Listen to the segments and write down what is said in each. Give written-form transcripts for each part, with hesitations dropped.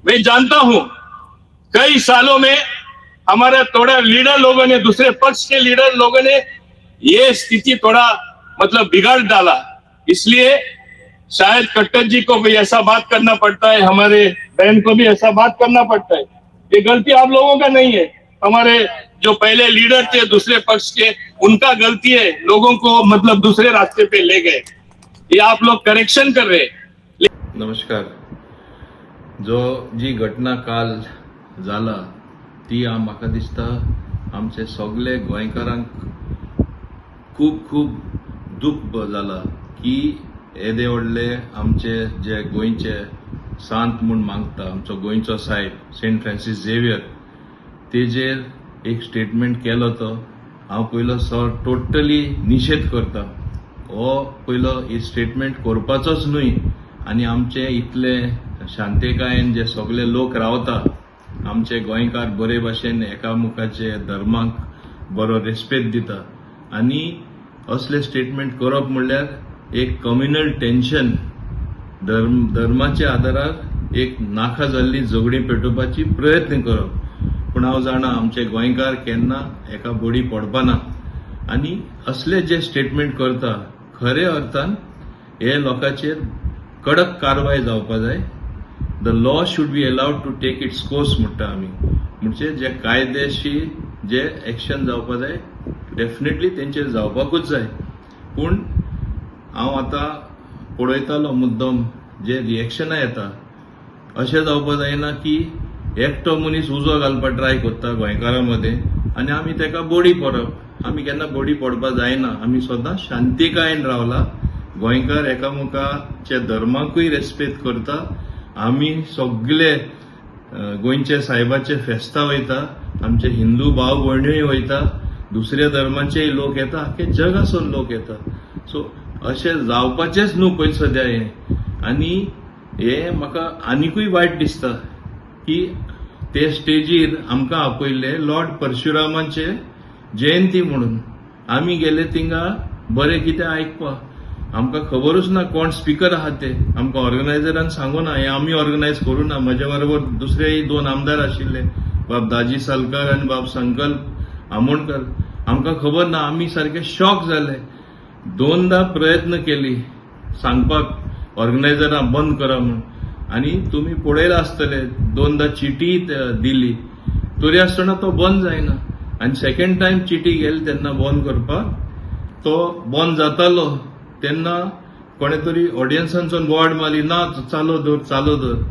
मैं जानता हूं, कई सालों में हमारे थोड़ा लीडर लोगों ने, दूसरे पक्ष के लीडर लोगों ने ये स्थिति थोड़ा मतलब बिगाड़ डाला। इसलिए शायद कट्टर जी को भी ऐसा बात करना पड़ता है, हमारे बहन को भी ऐसा बात करना पड़ता है। ये गलती आप लोगों का नहीं है, हमारे जो पहले लीडर थे दूसरे पक्ष के, उनका गलती है। लोगों को मतलब दूसरे रास्ते पे ले गए। ये आप लोग करेक्शन कर रहे हैं। नमस्कार। जो जी घटना काल जाला ती म्हाका दिसता आमचे सगळे गोंयकारांक खूब खूब दुख्ख जाला की येदे व्हडले आमचे जे गोंयचे सांत म्हूण मागता, आमचो गोंयचो सायब सेंट फ्रांसीस झेवियर, तेजेर एक स्टेटमेंट केलो तो हांव पयलो सो टोटली निशेध करता। हो पयलो ही स्टेटमेंट करपाचोच न्हय। आनी आमचे इतले शांतिकायेन जे सगळे लोक रावता, आमचे गोंयकार बरे भाशेन एकामुखाचे धर्माक बरो रेस्पेद दिता आनी असले स्टेटमेंट करप म्हणल्यार एक कम्युनल टेन्शन, धर्म धर्माच्या आदारार एक नाका जाल्ली झगडीं पेटोवपाची प्रयत्न करप। पूण हांव जाणा, आमचे गोंयकार केन्ना एका बडी पडपाना आनी असले जे स्टेटमेंट करता, खरे अर्थान हे लोकांचेर कडक कारवाय जावपा जाय। The law should be allowed to take its course म्हणटा आमी। म्हणजे जे कायदेशी जे एक्शन जावपा जाय, डेफिनेटली तेंचेर जावपाकूच जाय। पूण हांव आतां पळयतालो मुद्दम जे रिएक्शनां येता, अशें जावपा जायना की एकटो मनीस उजो घालपाक ट्राय करता गोंयकारां मदें आनी आमी तेका बडी पडप। आमी केन्ना बडी पडपा जायना। आमी सदां शांतिकायेन रावला। गोंयकार एकामेकाच्या धर्माकूय रेस्पेद करता। आमी सगळे गोंयचे सायबाचे फेस्तां वयता, आमचे हिंदू भाव भयणीय वयता, दुसऱ्या धर्माचेय लोक येता, आख्खे जगासून लोक येता। सो अशें जावपाचेंच न्हू पयलीं सद्या हें। आनी हें म्हाका आनिकूय वायट दिसता की ते स्टेजीर आमकां आपयल्ले लॉर्ड परशुरामाचे जयंती म्हणून। आमी गेले थिंगा बरें कितें आयकपाक। आमकां खबरूच ना कोण स्पिकर आहा ते। आमकां ऑर्गनायझरान सांगू ना। हें आमी ऑर्गनायज करूं ना। म्हज्या बरोबर दुसरेय दोन आमदार आशिल्ले, बाब दाजी सालकार आनी बाब संकल्प आमोणकर। आमकां खबर ना। आमी सारके शॉक जाले। दोनदा प्रयत्न केली सांगपाक ऑर्गनायझरां बंद करा म्हूण आनी तुमी पळयलां आसतले, दोनदा चिटी दिली तरी आसतना तो बंद जायना। आनी सेकंड टायम चिटी गेली तेन्ना बंद करपाक, तो बंद जातालो तेन्ना कोणे तरी ऑडियन्सांसून बोवाळ मारली, ना, चालू दवर, चालू दवर।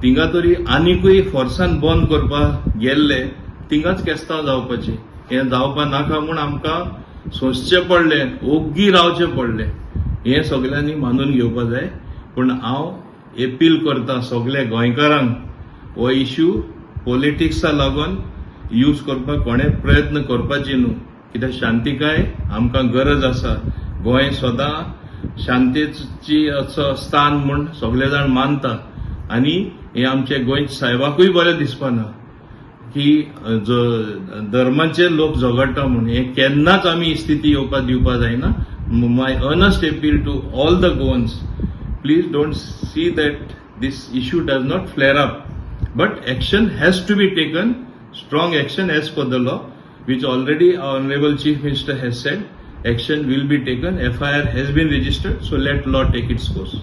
थिंगा तरी आनिकूय फोर्सान बंद करपाक गेल्ले, थिंगाच केस्तांव जावपाचें। हें जावपा नाका म्हूण आमकां सोंसचें पडलें, ओग्गी रावचें पडलें। हें सगल्यांनी मानून घेवपा जाय। पूण हांव एपील करता सगल्या गोंयकारांक, हो इश्यू पॉलिटिक्सा लागून यूज करपाक कोणें प्रयत्न करपाची न्हू, कित्याक शांतिकाय आमकां गरज आसा। गोंय सदां शांतेची असो स्थान म्हूण सगळे जाण मानता आनी हें आमचे गोंय सायबाकूय बरें दिसपाना की धर्माचे लोक झगडटा म्हूण। हें केन्नाच आमी ही स्थिती येवपाक दिवपाक जायना। My earnest appeal to all the Goans, please don't see that this issue does not flare up, but action has to be taken, strong action as per the law, which already our Honorable Chief Minister has said action will be taken. FIR has been registered, so let law take its course.